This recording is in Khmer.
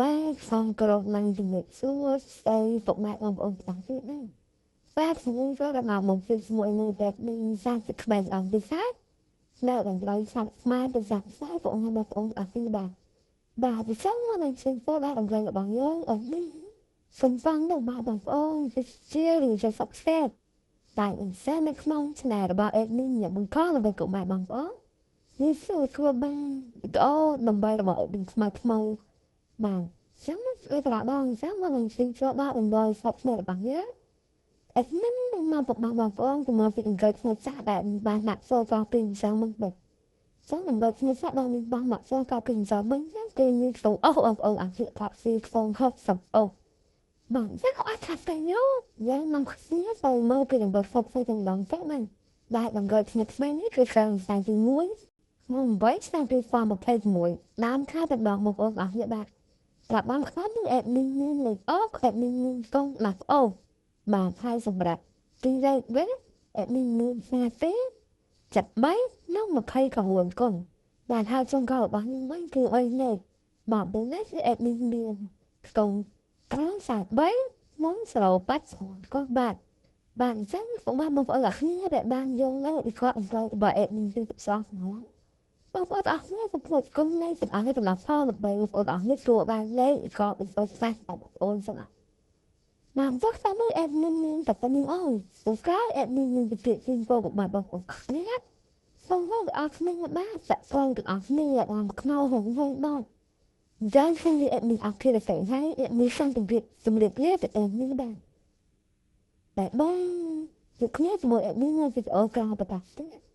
បាទសូមគោរពនឹងជំរាបសួរស្ដីពុកម៉ែបងប្អូនទាំងអស់គ្នាបាទខ្ញុំចូលដល់មកពីជាមួយនឹងតែមានសាស្ត្រខ្មែរអង្គពិសេសនៅដល់ក្រោយសាស្ត្រខ្មែរទៅសាស្ត្រផ្សាយបងប្អូនអស់គ្នាបាទបាទពិសេសមកនឹងជាពោដល់អង្គរបស់យើងអស់នេះសូមฟัងដល់បងប្អូនជាឬជា Subscribe តែអញ្ចឹងនៅក្នុង Channel របស់ admin ញ៉ាំបង្ករបស់កុមារបងប្អូននេះសួរធ្វើបានវីដេអូដើម្បីរបស់ admin ថ្មីថ្មីបាទចាំវាត្រដងចាំមកនឹងស៊ីចូលដល់អំបិល Subscribe របស់យើង admin នឹងមកពុកបងប្អូនទៅមកពីអង្គថ្មីចាស់ដែលបានដាក់ចូលកពីម្សិលមិញបាទចឹងដើម្បីខ្ញុំសាក់ដល់មានបងមកចូលកពីម្សិលមិញចឹងគេមានទៅអូបងប្អូនអាភិផាប់ស៊ីហ្វងហប់សំអូបងចឹងអត់ថាទៅញោយ៉ាងមកគ្នាទៅមកពីដើម្បីហ្វុកទៅទាំងដងទៅមែនដែលបង្កើតថ្មីថ្មីនេះគឺខាងផ្សាយទី1មក8ឆ្នាំ2021ដើមខែតែបងបងប្អូនអស់គ្នាបាទប្រាប់បានខ្លះនឹង admin មានលេខអូ admin មានកងមកអូបាទហើយសម្រាប់ទីលេខវិញ admin មានផ្សាយទេចាប់3និង29គុណបាទហើយចុងក្រោយរបស់ខ្ញុំវិញគឺអីនេះបាទពេលនេះគឺ admin មានខ្ទង់543មុនស្រូបាច់ក៏បាទបាទអញ្ចឹងបងប្អូនអរគ្នាដែលបានយល់នៅពីគាត់អង្គរបស់ admin គឺផ្សងហ្នឹងបងប្អូនអរគ្នាកុំភ្លេចគុំលេខទាំងអស់នេះសម្រាប់ផលដើម្បីបងប្អូនអរគ្នាជួបបានលេខក៏បងប្អូនស្វាបងប្អូនសម្រាប់មកវត្តតាម admin មានតែប៉ុណ្្នឹងអើយពូក្រោយ admin មានវិធីជិះបងបងប្អូនគ្នាសូមបងអរគ្នាបាទសាក់សងទាំងអស់គ្នាបានខ្មៅហងហងបងយ៉ាងខ្ញុំនេះ admin អរគ្នាតែហើយ admin សូមជម្រាបជម្រាបលាទៅ admin បាទតែបងជួបគ្នាជាមួយ admin នៅវីដេអូក្រោយបន្តទៀត។